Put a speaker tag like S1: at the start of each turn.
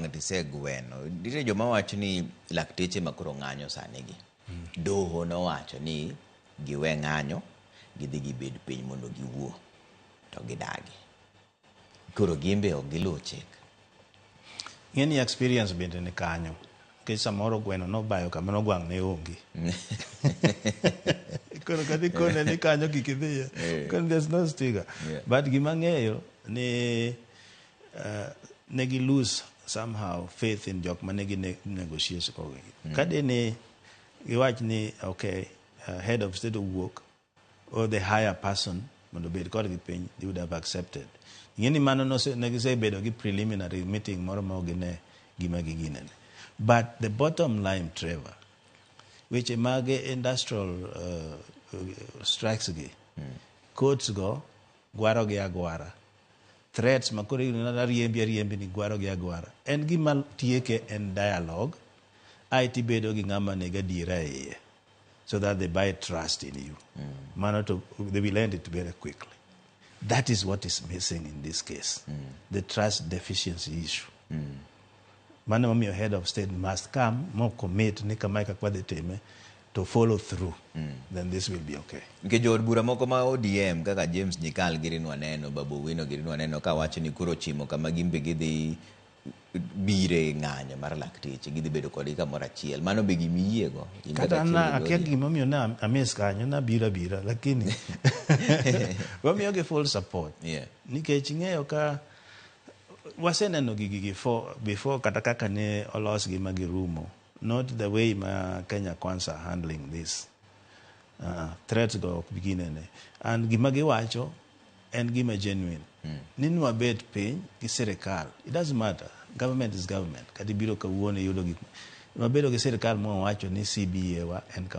S1: wang' tisegweno. Nitie joma wacho ni lakteche ma koro ng'anyo sani gi. Doho nowacho ni giwe ng'anyo, gidhi gibed piny mondo giwuo. To gidagi. Koro gin be ok giluw chik.
S2: Ng'eni experience bende ni kanyo. Nikech samoro gweno nobayo kama nogwang' ne onge. Koro kata ikone ni kanyo kik idhiye. Koro there's no sticker. But gima ng'eyo ni ne gi lose somehow faith in jok mane gi negotiate kodgi. Ka dine giwach ni okay, head of state owuok or the higher person mondo obed kodgi piny, they would have accepted. Ing'e ni mano ne gisebedo gi preliminary meeting moro ma ok gine gima giginene. But the bottom line, Trevor, weche mag industrial strikes gi, courts go gwaro gi agwara. Threats ma koro iyudo ni ariembi ariembi ni gwaro gi agwara. En gima tieke en dialogue, ae tibedo gi ng'ama nigi adiera e iye so that they buy trust in you. Mano to they will end it very quickly. That is what is missing in this case. The trust deficiency issue. Mano momiyo head of state must come mo commit ni kamae kaka wadhi time to follow through. Then this will be okay.
S1: Nikech jood bura moko ma ODM kaka James Nyikal giri nwaneno, Babu Owino giri nwaneno ka wacho ni koro ochimo kama gin be gidhi bire ng'anyo mar lakteche, gidhi bedo kodgi kamoro achiel. Mano be gimiyiego? In kaka
S2: Kata
S1: achiel
S2: na
S1: kuom
S2: akia
S1: jo-ODM.
S2: Gimomiyo na amis kanyo nabiro abira lakini wamiyogi full support. Nikech ing'eyo ka waseneno gigi before kata kaka ne olosgi ma girumo, not the way ma Kenya Kwanza are handling this. Threats go ok bi ginene and gima giwacho en gima genuine ni nwabet piny gi sirikal. It doesn't matter, government is government. Kata ibiro kawuono iyudo gik wabedo gi sirikal mwawacho ni CBA wa en